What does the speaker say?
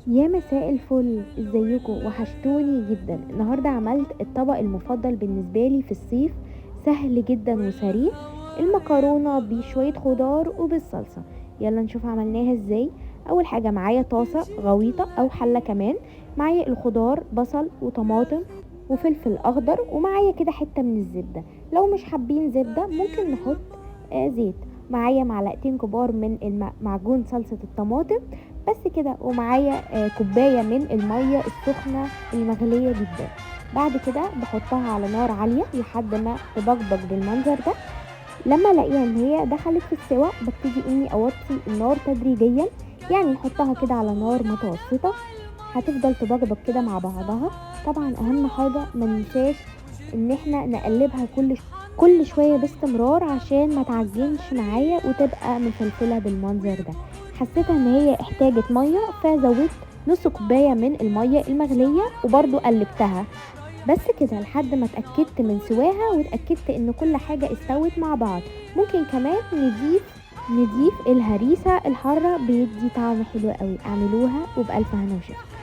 يا مساء الفل، ازيكم؟ وحشتوني جدا. النهارده عملت الطبق المفضل بالنسبة لي في الصيف، سهل جدا وسريع، المكرونه بشوية خضار وبالصلصه. يلا نشوف عملناها ازاي. اول حاجة معايا طاسه غويطه او حله كمان، معايا الخضار بصل وطماطم وفلفل اخضر، ومعايا كده حتة من الزبدة. لو مش حابين زبدة ممكن نحط زيت. معايا معلقتين كبار من معجون صلصه الطماطم بس كده، ومعايا كوباية من المية السخنة المغليه جدا. بعد كده بحطها على نار عالية لحد ما تبقبق بالمنظر ده. لما الاقيها ان هي دخلت في السوا ببتدي اني اوطي النار تدريجيا، يعني نحطها كده على نار متوسطه، هتفضل تبقبق كده مع بعضها. طبعا اهم حاجة ما ننساش ان احنا نقلبها كل شوية باستمرار عشان ما تعجنش معايا وتبقى مفلفله بالمنظر ده. حسيت ان هي احتاجت مية فزودت نص كوباية من المية المغليه وبرده قلبتها بس كده لحد ما اتاكدت من سواها واتاكدت ان كل حاجة استوت مع بعض. ممكن كمان نضيف الهريسه الحارة، بيدي طعم حلو قوي. اعملوها وبالف هنا وشفا.